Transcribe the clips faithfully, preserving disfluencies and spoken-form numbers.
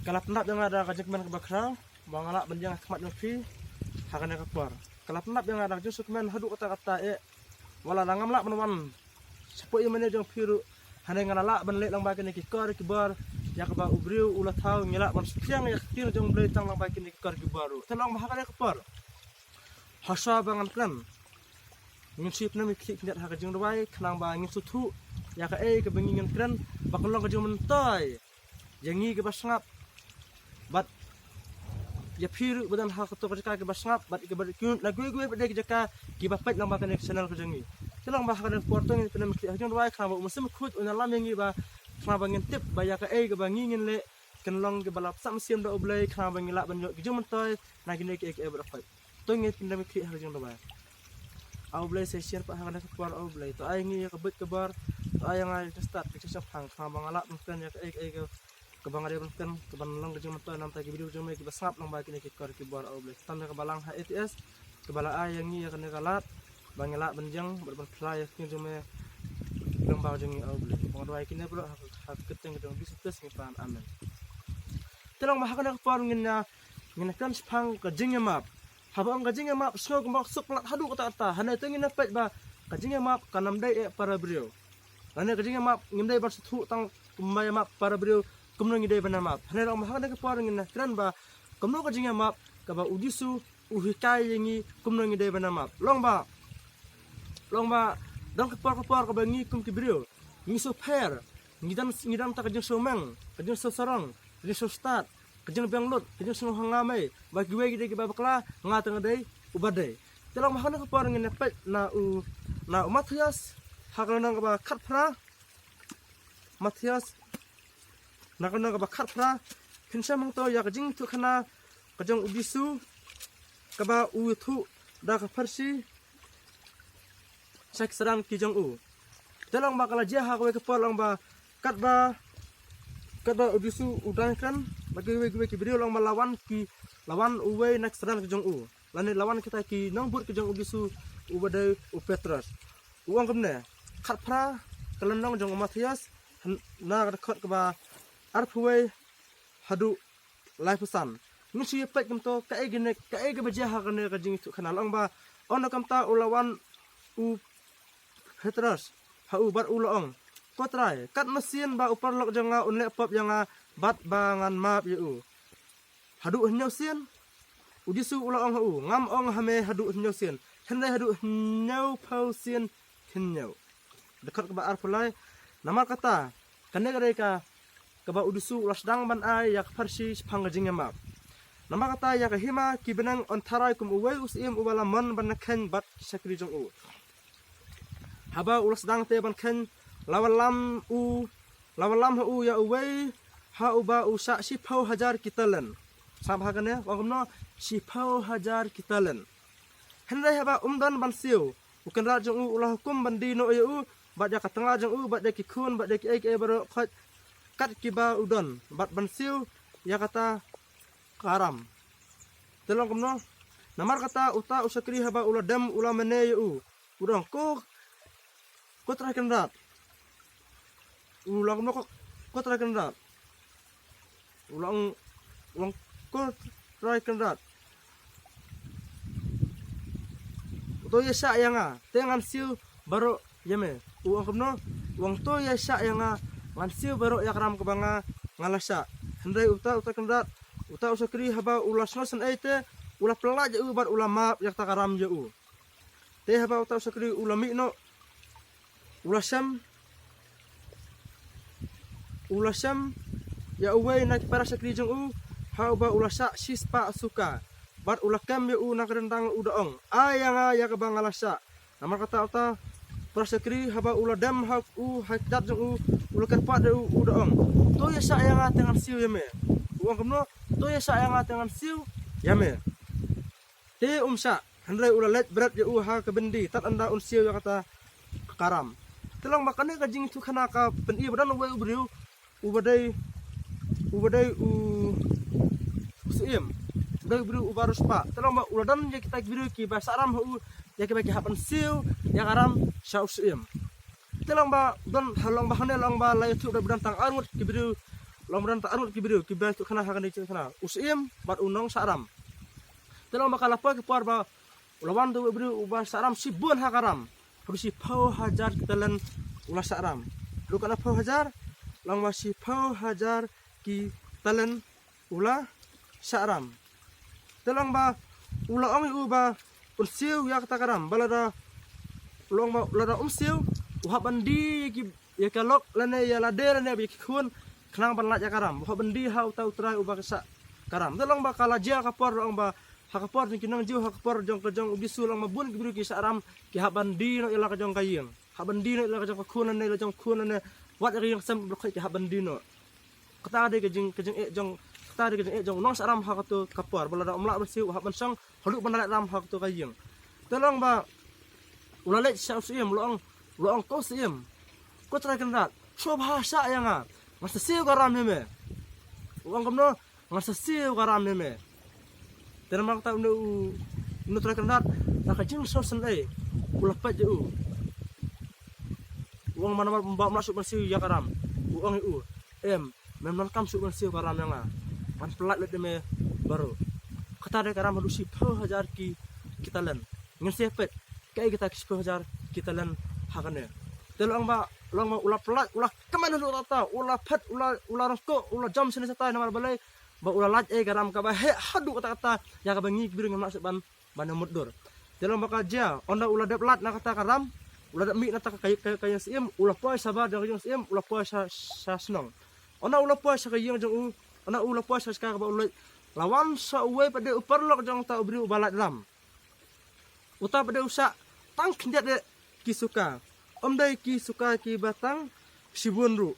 Ka la pyndap ïa nga da ka jingkmen kaba khraw ba nga lah ban ïeng ha khmat jong phi ha kane ka por. Ka la pyndap ïa nga da ka jingsngewkmen haduh katta katta eh. Wat la ngam lah ban wan shapoh ïa mane jong phi ruh, hynrei nga la lah ban leh lyngba kine ki kor ki bor ïa kaba u briew u la thaw, ngi lah ban sheptieng ïa ka ktien jong U Blei tang lyngba kine ki kor ki bor ruh. Te long ba ha kane ka por, ha shuwa ba ngan kren, ngin shu ïa pynkhih khyndiat ha ka jingduwai khnang ba ngin sngewthuh ïa kaei kaba ngi ngin kren ba kan long ka jingmyntoi ïa ngi kiba sngap, bad ïa phi ruh ba don ha kato ka jaka kiba sngap, bad kiba dei ki na kiwei kiwei pat de ki jaka kiba peit lyngba kane ka channel ka jong ngi. Te long ba ha kane ka por to ngin pynkhih ha ka jingduwai khnang ba U Mynsiem Bakhuid un ïalam ïa ngi ba khnang ba ngin tip ba ïa kaei kaba ngi ngin leh kan long kiba la pynshah mynsiem da U Blei khnang ba ngi lah ban ïoh ki jingmyntoi na kine kiei kiei baroh khoit. To ngin pynkhih ha ka jingduwai. A U Blei, sa shisien pat ha kane ka por, a U Blei, to ai ngi ïa ka buit ka bor, to ai ïa nga ïa ka stad ka jingshemphang khnang ba nga lah ban kren ïa kaei kaei kaba nga dei ban kren, kaban long ka jingmyntoi na ka bynta ki briew jong me kiba sngap lyngba kine ki kor ki bor, a U Blei. Tang ïa ka Balang ha A T S kaba la ai ïa ngi ïa kane ka lad ba ngi lah ban ïeng bad ban phla ïa ka ktien jong me lyngba jong ngi, a U Blei. Ba nga duwai kine baroh ha ka kyrteng ka jong U Jisu Khrist ngi pan. Amen. Te long ba ha kane ka por ngin ïa, ngin ïa kren shaphang ka jingïamap. Haba ong ka jingïamap, sngewbha suk palat haduh katta katta. Hynrei to ngin ïa peit ba ka jingïamap kam dei eh para briew. Lane ka jingïamap ngim dei ban sngewthuh tang kumba ïamap para briew, kumno ngi dei ban ïamap. Hynrei long ba ha kane ka por ngin ïa kren ba kumno ka jingïamap kaba U Jisu u hikai ïa ngi kumno ngi dei ban ïamap. Long ba, long ba don ka por ka por kaba ngi kum ki briew ngi sngewpher, ngi don, ngi don ta ka jingsngewmeng, ka jingsngewsarong, ka jingsngewstad, ka jingbiang lut, ka jingsngew ha nga mei ba kiwei ki dei kiba bakla, nga te nga dei uba dei. Te long ba ha kane ka por ngin ïa peit na u, na u Mathaios ha ka lynnong kaba khatphra. Mathaios na ka lynnong kaba khatphra. Phin shem hangto ïa ka jingïathuhkhana ka jong U Jisu kaba u ïathuh da ka pharshi sha ki synran ki jong u. Te long ba ka la jia ha kawei ka por long ba katba, katba U Jisu u dang kren bad kiwei kiwei ki briew long ba la wan ki, la wan uwei na ki synran ki jong u, lane la wan kita ki nongbud ki jong U Jisu, uba dei u Petros. U ong kumne, khatphra ka lynnong jong u Mathaios, na ka dkhot kaba arphew wei haduh laiphew san. Ngin shu ïa peit kumto kaei kane, kaei kaba jia ha kane ka jingïathuhkhana. La ong ba, ynda kumta u la wan u Petros ha u bad u la ong, Ko Trai, katno sien ba u paralok jong nga un leh pop ïa nga bad ba ngan map ïa u? Haduh hynñiew sien? U Jisu u la ong ha u, ngam ong ha me haduh hynñiew sien, hynrei haduh hynñiewphew sien hynñiew. Dkhot kaba arphew lai. Namar kata, kane ka dei ka kaba U Jisu u la sdang ban ai ïa ka pharshi shaphang ka jingïamap. Namar kata ïa ka hima ki bneng yn tharai kum uwei u syiem uba la mon ban ïakheiñ bad ki shakri jong u. Haba u la sdang te ban kheiñ, la wallam u, la wallam ha u ïa uwei ha uba u shah shiphew hajar ki talent. Sngap ha kane, ong kumno, shiphew hajar ki talent. Hynrei haba um don ban siew, u kynrad jong u u la hukum ban die noh ïa u bad ïa ka tnga jong u bad ïa ki khun bad ïa kiei kiei baroh khoit kat kiba u don, bad ban siew ïa kata ka ram. Te long kumno? Namar kata uta u shakri haba u la dem u la mane ïa u, u la ong, Ko, ko trai kynrad. U la ong kumno, ko, ko trai kynrad. U la ong, u la ong, Ko trai kynrad, to ïa shah ïa nga te ngan siew baroh ïa me. U ong kumno? U ong, To ïa shah ïa nga, ngan siew baroh ïa ka ram kaba nga, nga la shah. Hynrei uta, uta kynrad, uta u shakri haba u la sngewsynei te, u la pyllait ïa u bad u la map ïa kata ka ram ïa u. Te haba uta u shakri u la mih noh, u la shem, u la shem ïa uwei na ki para shakri jong u ha uba u la shah shispah suka, bad u la kem ïa u na ka dindang, u da ong, Ai ïa nga ïa kaba nga la shah. Namar kata uta para shakri haba u la dem ha u ha ki kjat jong u, u la kyrpad ïa u, u da ong, To ïa shah ïa nga te ngan siew ïa me. U ong kumno? To ïa shah ïa nga te ngan siew ïa me. Te um shah, hynrei u la leit bret ïa u ha ka byndi tad ynda un siew ïa kata ka ram. Te long ba kane ka jingïathuhkhana ka pyni ba don uwei u briew uba dei, uba dei u, u syiem, uba dei u briew uba riewspah. Te long ba u la don ïa kita ki briew kiba shah ram ha u, ïa kiba ki hap ban siew ïa ka ram sha u syiem. Te long ba don ha, long ba hangne long ba la ïathuh ba don tang arngut ki briew Long ba don ta arngut ki briew kiba ïathuh khana ha kane ka jingïathuh khana, u Syiem bad u Nongsahram. Te long ba ka la poi ka por ba u la wan uta u briew uba sahram shibun ha ka ram. Haduh shiphew hajar ki talent u la sahram. Haduh katno phew hajar? Long ba shiphew hajar ki talent u la sahram. Te long ba u la ong ïa u ba un siew ïa kata ka ram, ba lada, long ba lada um siew, u hap ban die ïa ki, ïa ka lok lane ïa lade lane ïa ki khun khnang ban lait ïa ka ram. U hap ban die ha uta u trai uba ka sah ka ram. Te long ba ka la jia ka por, long ba ha ka por jong ki nongjiw, ha ka por jong ka jong u Jisu, long ba bun ki briew ki sahram ki hap ban die noh ïa la ka jong ka ïing, hap ban die noh ïa la ka jong ka khun lane la jong khun lane wat ïa ka ïing sem ba la khoit ki hap ban die noh. Kata dei ka jing, ka jingeh jong, kata dei ka jingeh jong u Nongsahram ha kato ka por, ba lada um lah ban siew u hap ban shong haduh ban lait ram ha kato ka ïing. Te long ba u la leit sha u Syiem, u la ong, u la ong, ko Syiem, ko Trai Kynrad, sngewbha shah ïa nga, ngan sa siew ka ram ïa me. U ong kumno? Ngan sa siew ka ram ïa me. Te namar kata une u, une u Trai Kynrad, da ka jingsngewsynei u la peit ïa u. U ong, namar ba um lah shuh ban siew ïa ka ram, u ong ïa u, em, mem donkam shuh ban siew ka ram ïa nga, ngan pyllait lut ïa me baroh. Kata dei ka ram haduh shiphew hajar ki, ki talent. Ngin sa peit kaei kita ki shiphew hajar ki talent ha kane. Te long ba, long ba u la pyllait, u la kmen haduh katta, u la phet, u la, u la ryngkuh, u la jam shane shatai, namar balei? Ba u la lait ei ka ram kaba heh haduh katta katta ïa kaba ngi ki briew ngim lah shuh ban, ban ïamutdur. Te long ba ka jia, ynda u la dep lait na kata ka ram, u la dep mih na kata ka, ka, ka ïing Syiem, u la poi shabar jong ka ïing Syiem, u la poi sha, sha shnong. Ynda u la poi sha ka ïing jong u, ynda u la poi sha ka jaka kaba u leit, la wan sha uwei pat de u paralok jong uta u briew uba lait ram. Uta pat de u sah tang khyndiat de ki suka. Ym dei ki suka kiba tang shibun ruh.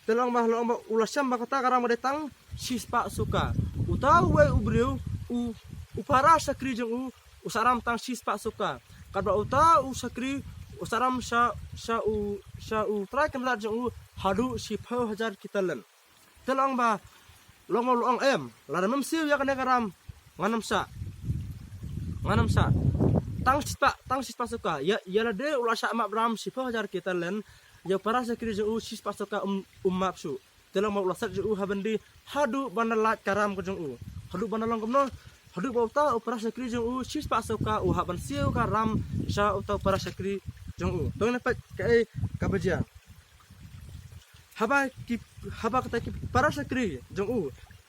Te long ba, long ba u la shem ba kata ka ram ka dei tang shispah suka. Uta uwei u briew, u, u para shakri jong u, u sahram tang shispah suka. Katba uta u shakri u sahram sha, sha u, sha u Trai Kynrad jong u haduh shiphew hajar ki talent. Te long ba, long ba u la ong, em, lada mem siew ïa kane ka ram, ngan ym shah. Ngan ym shah. Tang shispah, tang shispah suka. Ïa, ïa lade u la shah map ram shiphew hajar ki talent, ïa u para shakri jong u shispah suka um, um map shuh. Te long ba u la set jong u ha ban die haduh ban da lait ka ram ka jong u. Haduh ban da long kumno? Haduh ba uta u para shakri jong u shispah suka u hap ban siew ka ram sha uta u para shakri jong u. To ngin peit kaei kaba jia. Haba ki, haba kata ki para shakri jong u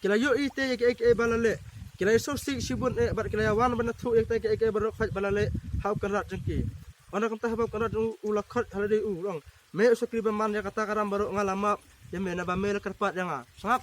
ki la ïohi te ïa kaei kaei ba la leh, ki la ïa sngewsih shibun eh bad ki la ïa wan ban ïathuh ïa kata kaei kaei baroh khoit ba la leh ha u kynrad jong ki. Ynda kumta haba u kynrad jong u u la khot ha lade u, u ong, me u shakri ba man ïa kata ka ram baroh, nga la map ïa me naba me la kyrpad ïa nga. Sngap.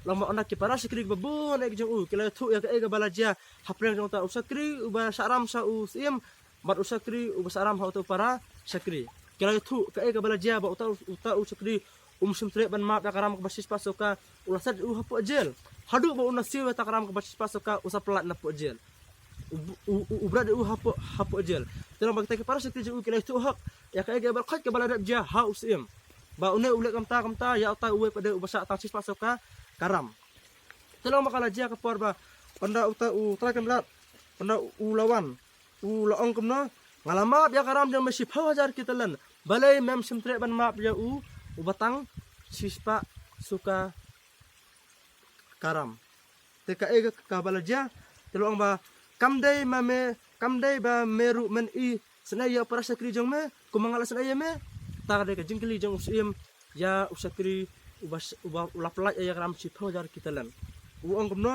Long ba ynda ki para shakri kiba bun eh ki jong u ki la ïathuh ïa kaei kaba la jia hapdeng jong uta u shakri uba sahram sha u Syiem bad u shakri uba sahram ha uta u para shakri. Ki la ïathuh kaei kaba la jia ba uta, uta u shakri um shym treh ban map ïa ka ram kaba shispah suka, u la set u hapoh jel. Haduh ba un da siew ïa kata ka ram kaba shispah suka u sa pyllait na poh jel. U, u, u, u bret u hapoh, hapoh jel. Te long ba kita ki para shakri jong u ki la ïathuh hok ïa kaei kaei baroh khoit kaba la dep jia ha u Syiem. Ba une u leh kumta kumta ïa uta uwei pat de uba sah tang shispah suka ka ram. Te long ba ka la jia ka por ba ynda uta u Trai Kynrad, ynda u la wan, u la ong kumno, nga la map ïa ka ram jong me shiphew hajar ki talent. Balei mem shym treh ban map ïa u uba tang shispah suka ka ram? Te kaei ka, kaba la jia? Te la ong ba, kam dei ma me, kam dei ba me ruh men isynei ïa u para shakri jong me kum ma nga la isynei ïa me? Kata ka dei ka jingkylli jong u Syiem ïa u shakri uba, uba u la pyllait ïa ka ram shiphew hajar ki talent. U ong kumno,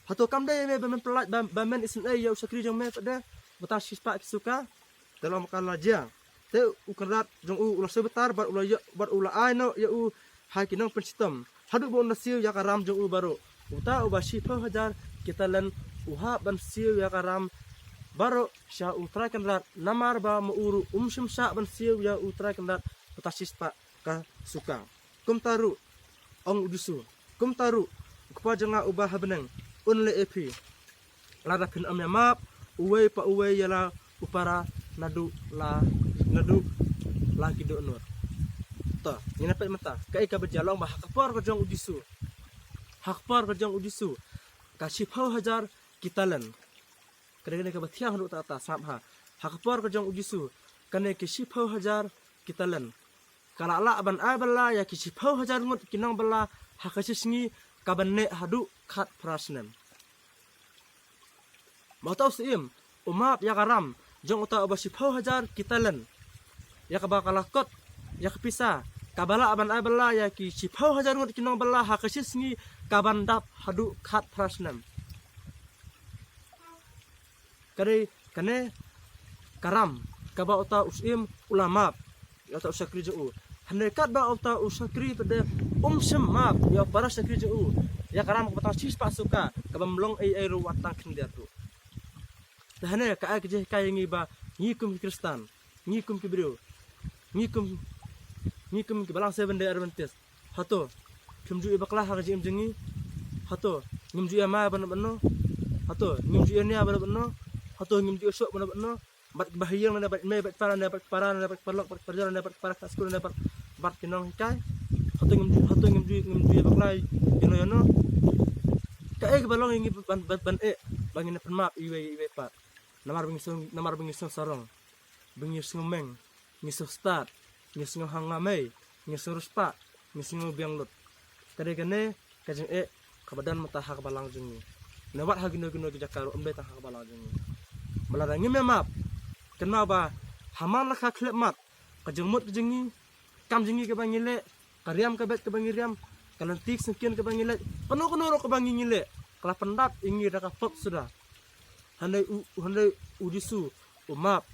hato kam dei ïa me ba men pyllait, ba, ba men isynei ïa u shakri jong me pat de uba tang shispah ki suka? Te long ba ka la jia. Te u kynrad jong u u la sngewbitar bad u la ïoh, bad u la ai noh ïa u ha ki nongpynshitom haduh ba un da siew ïa ka ram jong u baroh. Uta uba shiphew hajar ki talent u hap ban siew ïa ka ram baroh sha u Trai Kynrad, namar ba ma u ruh um shym shah ban siew ïa u Trai Kynrad uta shispah ka suka. Kumta ruh, ong u Jisu, kumta ruh u Kpa jong nga uba ha bneng un leh ïa phi, lada phin ym ïa map uwei pa uwei ïa la u para naduh la, naduh la ki dohnud. To ngin ïa peit mynta kaei kaba jia. Long ba ha ka por ka jong u Jisu, ha ka por ka jong u Jisu, ka shiphew hajar ki talent. Ka dei kane kaba thiang haduh katta katta, sngap ha. Ha ka por ka jong u Jisu, kane ki shiphew hajar ki talent. ka la lah ban ai bylla ïa ki shiphew hajar ngut ki nongbylla ha ka shi sngi, kaban neh haduh khatphra snem. Ba uta u syiem u map ïa ka ram jong uta uba shiphew hajar ki talent, ïa kaba ka la kot ïa ka pisa, kaba lah ban ai bylla ïa ki shiphew hajar ngut ki nongbylla ha ka shi sngi, kaban dap haduh khatphra snem. Ka dei kane ka ram kaba uta u syiem u la map ïa uta u shakri jong u. Hynrei katba uta u shakri pat de um shym map ïa u para shakri jong u ïa ka ram kaba tang shispah suka, kaba ym long ei ei ruh wat tang khyndiat ruh. Te hynrei ka ai ka jinghikai ïa ngi ba ngi kum ki Khristan, ngi kum ki briew, ngi kum, ngi kum ki balang Seventh Day Adventist, hato kim ju ïa bakla ha ka jingim jong ngi? Hato ngim ju ïa mai bad bad no? Hato ngim ju ïa nia bad bad no? Hato ngim ju ïa shoh bad bad no? Bad ki bahaïing ne, bad mei, bad para ne, bad para ne, bad paralok, bad parajor ne, bad para ka skul ne, bad, bad ki nonghikai. Hato ngim ju, hato ngim ju, ngim ju ïa bakla ïa no ïa no? Kaei kaba long ïa ngi ban, ban, ban eh ba ngin pynmap iwei iwei pat? Namar ba ngi sngew, namar ba ngi sngew sarong, ba ngi sngew meng, ngi sngew stad, ngi sngew hangamei, ngi sngew riewspah, ngi sngew biang lut. Ka dei kane ka jingeh kaba don mynta ha ka balang jong ngi. Ne wat ha kino kino ki jaka ruh, ym dei tang ha ka balang jong ngi. Ba lada ngim ïa map, kynmaw ba ha man la ka khlem mat, ka jingmut ka jong ngi, kam jong ngi kaba ngi leh, ka riam ka beit kaba ngi riam, ka lynti syngkien kaba ngi leh, kano kano ruh kaba ngi ngi leh, ka la pyndap ïa ngi da ka pop suda. Hynrei u, hynrei u Jisu u map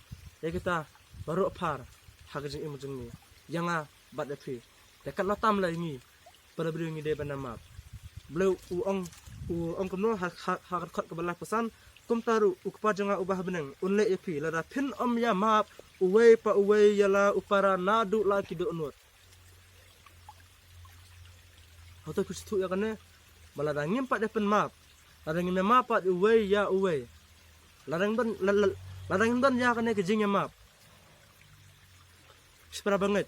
ïa kita baroh phar ha ka jingim jong ngi, ïa nga bad ïa phi. Te katno tam la ïa ngi para briew ngi dei ban ïa map? Blei u ong, u ong kumno ha, ha, ha ka dkhot kaba laiphew san: Kumta ruh u Kpa jong nga uba ha bneng un leh ïa phi lada phin ym ïa map uwei pa uwei ïa la u para naduh la ki dohnud. Hato phi sngewthuh ïa kane? Ba lada ngim pat ïa pynmap, lada ngim ïa map pat uwei ïa uwei, lada ngim don, la, la, lada ngim don ïa kane ka jingïamap, shi para bangeit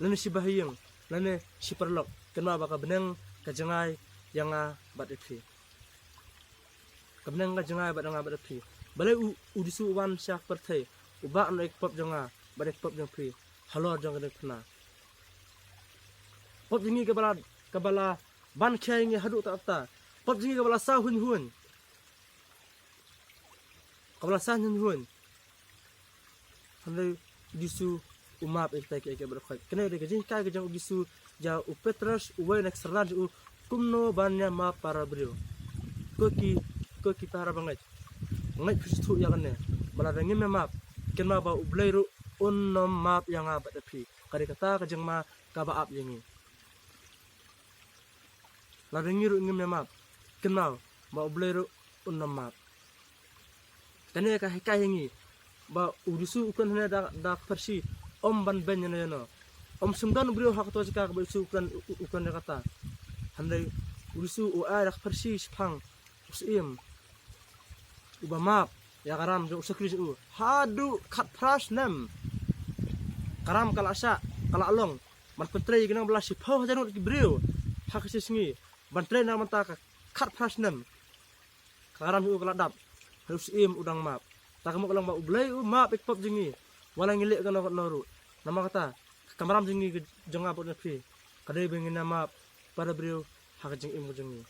lane shi bahaïing lane shi paralok, kynmaw ba ka bneng ka jngai ïa nga bad ïa phi. Ka bneng ka jngai bad ïa nga bad ïa phi. Balei u, u Jisu u wan sha ka pyrthei, u bah noh ïa ka pop jong nga bad ïa ka pop jong phi halor jong ka diengphna. Pop jong ngi kaba la, kaba la ban khia ïa ngi haduh katta katta. Pop jong ngi kaba la saw hynhun, kaba la saw hynhun. Hynrei u Jisu u map ïa kita kiei kiei baroh khoit. Kane dei ka jinghikai ka jong u Jisu ïa u Petros, uwei na ki synran jong u, kumno ban ïa map para briew. Ko ki, ko ki para bangeit, ngeit phi sngewthuh ïa kane, ba lada ngim ïa map, kynmaw ba U Blei ruh un ym map ïa nga bad ïa phi. Ka dei kata ka jingma kaba ap ïa ngi. Lada ngi ruh ngim ïa map, kynmaw ba U Blei ruh un ym map. Kane ka hikai ïa ngi ba u Jisu u kren hangne da, da ka pharshi, ym ban beiñ ïano ïano. Ym shym don u briew ha kato ka jaka kaba u Jisu u kren, u, u kren ïa kata. Hynrei u Jisu u ai da ka pharshi shaphang u syiem uba map ïa ka ram jong u shakri jong u haduh khatphra snem. Ka ram ka la shah, ka la long ban pyntrei ïa ki nongbylla shiphew hajar ngut ki briew ha ka shi sngi, ban trei na mynta ka khatphra snem. Ka ram jong u ka la dap, hynrei u syiem u dang map. Ta ka mut ka long ba U Blei u map ïa ka pop jong ngi, wat la ngi leh kano kano ruh. Namar kata ka kamram jong ngi, jong nga bad jong phi, ka dei ba ngin ïa map para briew ha ka jingim ka jong ngi.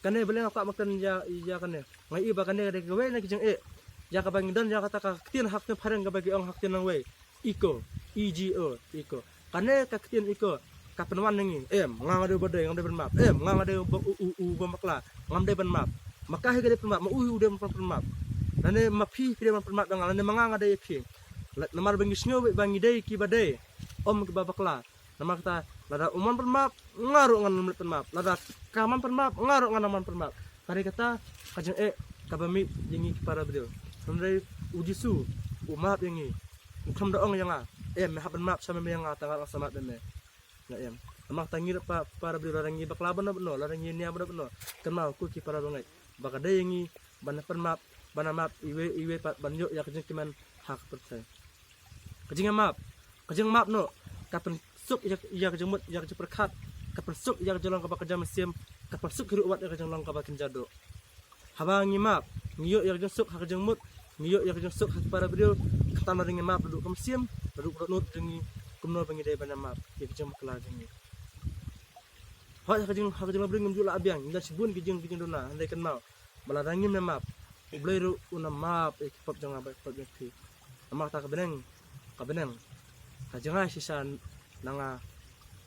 Kane balei nga kwah ban kren ïa, ïa kane? Nga i ba kane ka dei kawei na ki jingeh ïa kaba ngi don ïa kata ka ktien ha ka ktien phareng kaba ki ong ha ka ktien nongwei, ego, E G O, ego. Kane ka ktien ego ka pynwan na ngi, em, nga nga dei ba dei, ngam dei ban map. Em, nga nga dei ba u, u, u, ba bakla, ngam dei ban map. Ma ka hi ka dei pynmap, ma u hi u dei ban pynmap. Lane ma phi phi dei ban pynmap da nga, lane ma nga nga dei ïa phi. La, namar ba ngi sngew ba ngi dei kiba dei, ym kiba bakla. Namar kata, lada u mon pynmap, nga ruh ngan ym leh pynmap. Lada ka mon pynmap, nga ruh ngan ym mon pynmap. Ka dei kata ka jingeh kaba mih ïa ngi ki para briew. Hynrei u Jisu u map ïa ngi. U khlem da ong ïa nga, em, me hap ban map sha me, me ïa nga, tang nga ruh ngan sa map ïa me. Nga em. Namar kata ngi ruh pa, para briew, lada ngi bakla bano bano, lada ngi nia bano bano, kynmaw ko ki para bangeit, ba ka dei ïa ngi ban pynmap, ban map iwei iwei pat, ban ïoh ïa ka jingkmen ha ka pyrthei. Ka jingmap, ka jingmap noh ka pynsuk ïa, ïa ka jingmut, ïa ka jingpyrkhat, ka pynsuk ïa ka jinglong kaba kynja mynsiem, ka pynsuk hi ruh wat ïa ka jinglong kaba kynja doh. Haba ngi map, ngi ïoh ïa ka jingsuk ha ka jingmut, ngi ïoh ïa ka jingsuk ha ki para briew. Khamtam lada ngi map naduh ka mynsiem, ruh ka dohnud jong ngi kumno ba ngi dei ban ïa map ïa ki jingmapla jong ngi. Hooid, ha ka jing, ha ka jinglabriew ngim ju lah biang, ngi don shibun ki jing, ki jingduna, hynrei kynmaw ba lada ngim ïa map, U Blei ruh un ïa map ïa ki pop jong nga bad ki pop jong phi. Namar kata ka bneng, ka bneng ka jngai shisha na nga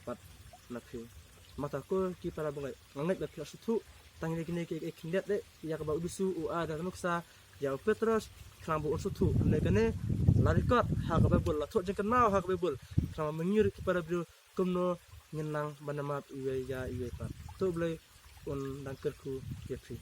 bad na phi. Namar kata ko ki para bangeit, nga ngeit ba phi la sngewthuh tang ïa kine ki, ki khyndiat de, ïa kaba u Jisu u ai da ka nuksa ïa u Petros khnang ba un sngewthuh. Hynrei kane la record ha ka Baibl, la thoh jingkynmaw ha ka Baibl khnang ba ma ngi ruh ki para briew kumno ngin nang ban ïa map iwei ïa iwei pat. To U Blei un dang kyrkhu ïa phi.